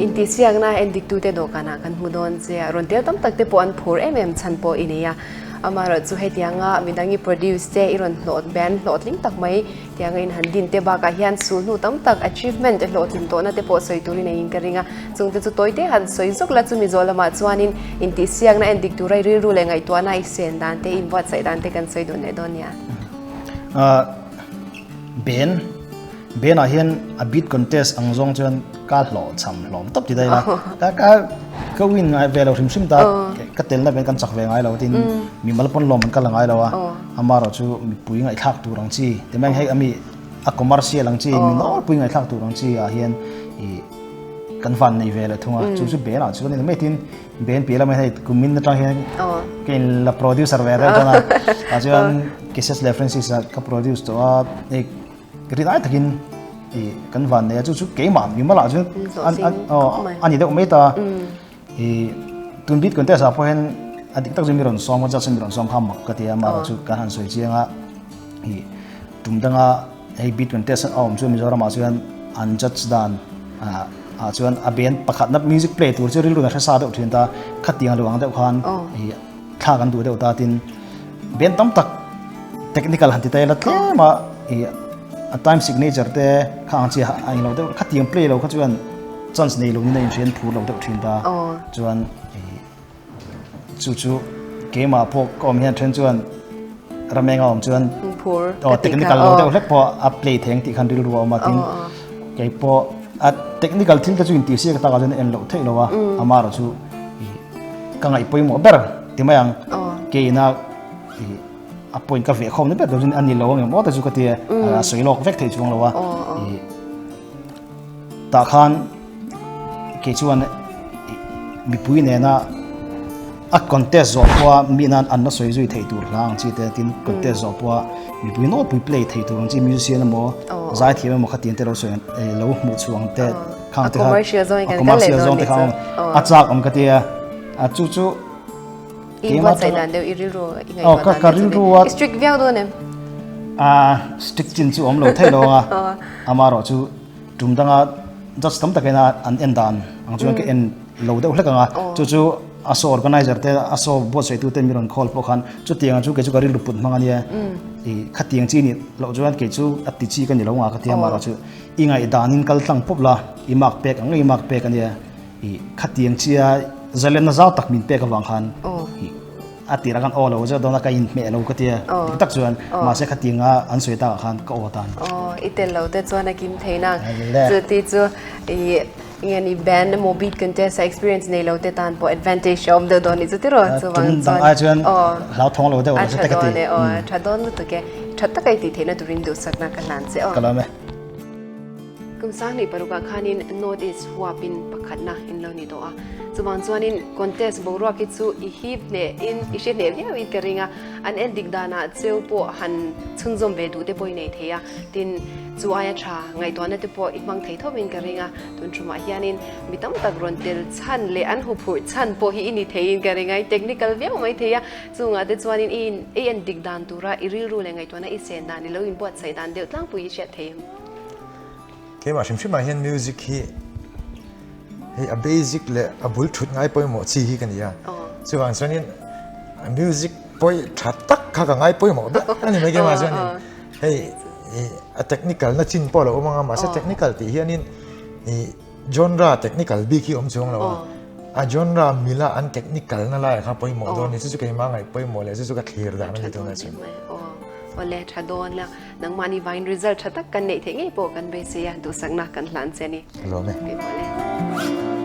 Intihsiakna endiktute dawhkanah kan hmu dawn che a, rawn tel tam tak te pawh an phur em em chhan pawh i nei a. Amaherawh chu hetianga midang i produce te i rawn hlawh band hlawhtling tak mai tianga in han din te bakah hian sulhnu tam tak achievement hlawhtlin tawhna te pawh sawi turin a in ka ring a. Chungte chu tawi te han sawi zawk la chumi zawh lamah chuanin intihsiakna endik tura i rilru leh ngaihtuahna i sen dan te i inbuatsaih dan te kan sawi dun leh dawn nia. Ben Ben ah hian a beat contest ang zawng chuan ka hlawh cham hlawm tawp ti daih la ka ka ka win ngai ve lo hrim hrim ta ka telna ven kan chak ve ngai lo tin mi mal pawn lawm an kal ngai lo a amarawh chu mipui ngaihthlak tur ang chi ti mai hei ami a commercial ang chi mi nawlpui ngaihthlak tur ang chi ah hian i kan van nei ve leh thung a chu chu Ben ah chuan mai tin Ben piah lamah hian hei kumin atang hian ka in la producer ve reuh dawn a tah chuan Kisses leh Francis ah ka produce tawh a hei rin ai takin i kan van nei a chu chu keimah mimal ah chuan an an aw a ni deuh mai ta i tun bit contest ah pawh hian a dik tak chu mi rawn sawm a judge mi rawn sawm kha mak ka ti a amaherawh chu kan han sawi chiang a i tum danga Hei beat contest a awm chu Mizoram ah chuan an judge dan ah ah chuan a band pakhatna music play tur chu rilru na hre sa deuh thin ta khatiang lo ang deuh khan i thla kan duh deuh ta tin band tam tak technical han ti ta ila tlem a i a time signature te kha ang chi a eng lo deuh khatiang play lo kha chuan chance nei lo ni na inhrian phur lo deuh thin ta chuan i Chu chu keimah pawh ka awm hian then chuan Ramenga awm chuan aw technical lo deuh hlek pawh a play thei ang tih khan rilru a awm a tin kei pawh a technical thil te chu intih siak takah chuan en loh theih lo a amaherawh chu ka ngaih pawimawh ber ti mai ang keina a point ka veh khawm ni ber tur chuan a ni lo ang em aw te chu ka ti a sawi lawk vek thei chuang lo a Tah khan kei chuan mipui nena a contest zawh pawha mi nan an la sawi zui thei tur hla ang chi te tin contest zawh pawha mipui nawlpui play thei tur ang chi musician emaw zaithiam emaw khatiang te lo sawi lo hmuh chhuah ang te khang te kha a commercial zawng te kha a chak awm ka tia a chu chu I buatsaih dan deuh i rilru i ngaihtuah dan ka rilru a strict viau dawn em? A strict chin chu awm lo thei lo a amaherawh chu tum danga judge tam takin a an en dan ang chuan ka en lo deuh hlek ang a chu chu a show organizer te a show buatsaih tu te mi rawn call pawh khan chutiang chu kei chu ka rilru put hmang ania i khatiang chi nih loh chuan kei chu a ti chi ka ni lo ang a ka ti a amaherawh chu i ngaihdanin kal tlang pawp la i mark pek ang i mark pek ania I khatiang chia zalenna zau tak min pek avang khan i a tirah khan aw lo zeuh dawn a ka inhmeh lo ka tia dik tak chuan mahse khatianga an sawi takah khan ka aw tan. Aw i tel lo te chuan a kim thei nang chuti chu i nge ni band emaw beat contest a experience nei lo te tan pawh advantage a awm deuh dawn ni chu tiraw chuvang chuan dang ai chuan hlauthawng lo deuh a tha dawn e aw a tha dawn lutuk e tha taka i tih theihna turin duhsakna ka hlan che aw. Ka lawm e. Kum 2006 ah khanin North East huapin pakhatna in lo ni tawh a, chuvang chuanin contest boruak hi chu i hip hneh in i hre hneh viau in ka ring a, an en dik danah cheu pawh han chhunzawm ve duh te pawh i nei thei a, tin chu aia tha ngaihtuahna te pawh i hmang thei thawp in ka ring a, tun thumah hianin mi tam tak rawn tel chhan leh an huphurh chhan pawh hi i ni thei in ka ring a, i technical viau mai thei a, chungah te chuanin i en dik dan tura i rilru leh ngaihtuahna i sen dan i lo inbuatsaih dan deuh tlangpui i hriat thei em? Keimah hrim hrimah hian music hi hei a basic leh a bul thut ngai pawimawh chi hi ka ni a. Chuvang chuanin music pawi tha tak kha ka ngai pawimawh ber a ni mai keimah chuanin hei a technical na chin pawh a lo awm ang a mahse technical tih hianin ih genre technical bik hi a awm chuang lo a. A genre mila an technical na laiah kha pawimawh dawn a ni chu chu keimah ngaih pawimawh leh chu chu ka thlir dan a ni tunah chuan. Awle tha dawn la. Nangmahni vangin result tha tak kan neih theih ngei pawh kan beisei a, duhsakna kan hlan che a ni. Ka lawm e. Keimah le.